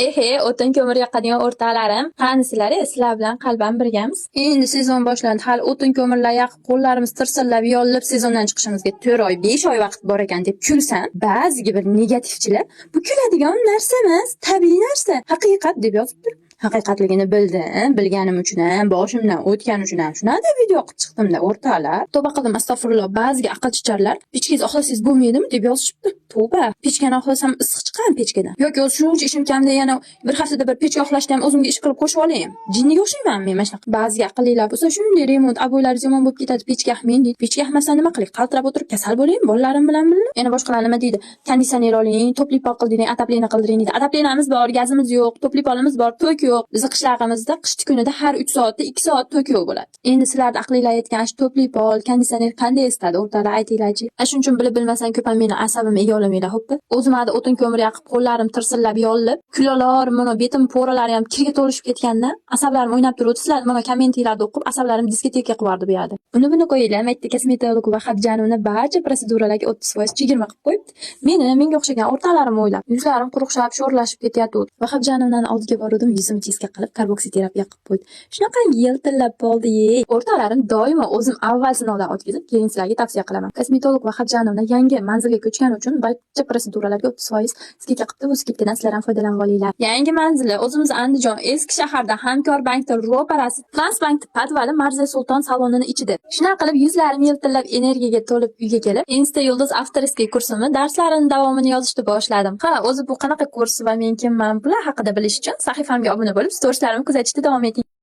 Ehe, o'tin ko'mir yoqadigan o'rtoqlarim, qanisizlar, sizlar bilan qalban birgamiz. Endi sezon boshlandi. Hali o'tin ko'mirlar yoqib, qo'llarimiz tirsillab, yollab sezondan chiqishimizga 4 oy, 5 oy vaqt bor ekan deb kulsam, ba'ziga bir negativchilar "Bu kuladigan narsa emas, tabiiy narsa, haqiqat" deb yozibdir. Haqiqatligini bildim, bilganim uchun ham, boshimdan o'tgani uchun ham shunaqa video qilib chiqdim-da, o'rtoqlar. Tavba qildim, astag'firulloh, ba'ziga aql chicharlar "Pechkangizni oqlasangiz bo'lmaydimi?" deb yozishibdi. Tavba, pechkani oqlasam issiq chiqadi pechkadan. Yoki o'zi shuncha ishim kamda yana bir haftada bir pechka oqlashni ham o'zimga ish qilib qo'shib olayim. Jinniga o'xshaymanmi men mana shunaqa? Ba'ziga aqllilar bo'lsa, shunday remont, oboylaringiz yomon bo'lib ketadi, pechka yoqmang deydi. Pechka yoqmasdan nima qilay? Qaltirab o'tirib kasal bo'laymi bolalarim bilan birga? Yana boshqalar nima deydi? "Konditsioner oling, тёплый pol qildiring, отопление qildiring" deydi. Отопление miz bor, gazimiz yo'q, тёплый polimiz bor, tok yo'q. Bizni qishlog'imizda qishni kunida har 3 soatda 2 soat tok yo'q bo'ladi. Endi sizlarni aqlinglar yetgan shu тёплый pol, konditsioner qanday isitadi? O'rtoqlar, aytinglarchi. A shuning uchun bilib bilmasdan ko'p ham meni asabimga ega olmanglar, xo'pmi? O'zim hali o'tin ko'mir yoqib, qo'llarim tirsillab yollib, kulolor, mana betim poralari ham kirga to'lishib ketganda, asablarim o'ynab turuvdi. Sizlar mana kommentinglarni o'qib, asablarim diskoteka qilib yubordi bu yerda. Uni buni qo'yinglar, mayda kosmetolog Vahabjanovna barcha proseduralarga 30% chegirma qilib qo'yibdi. Meni, menga o'xshagan o'rtoqlarim o'ylab, yuzlarim quruqshab, sho'rlashib ketyapti. Vahabjanovnani oldiga boruvdim, yuzimni чистка qilib, karboksiterapiya qilib qo'ydi. Shunaqangi yiltillab qoldi. O'rtoqlarim, doimo o'zim avval sinovdan o'tkazib, keyin sizlarga tavsiya qilaman. Kosmetolog Vahabjanovna yangi manzilga ko'chgani uchun barcha proseduralarga 30% скидка qilibdi. Bu скидка dan sizlar ham foydalanib olinglar. Yangi manzili o'zimiz Andijon eski shaharda, Hamkor bankda ro'parasi, Transbankni podvali, Marza Sulton salonini ichida. Shunaqa qilib yuzlarim yiltillab, energiyaga to'lib uyga kelib, Insta Yulduz авторский kursimni darslarini davomini yozishni boshladim. Ha, o'zi bu qanaqa kurs va men kimman, bular haqida bilish uchun sahifamga obuna bo'lib, storieslarimni kuzatishda davom eting.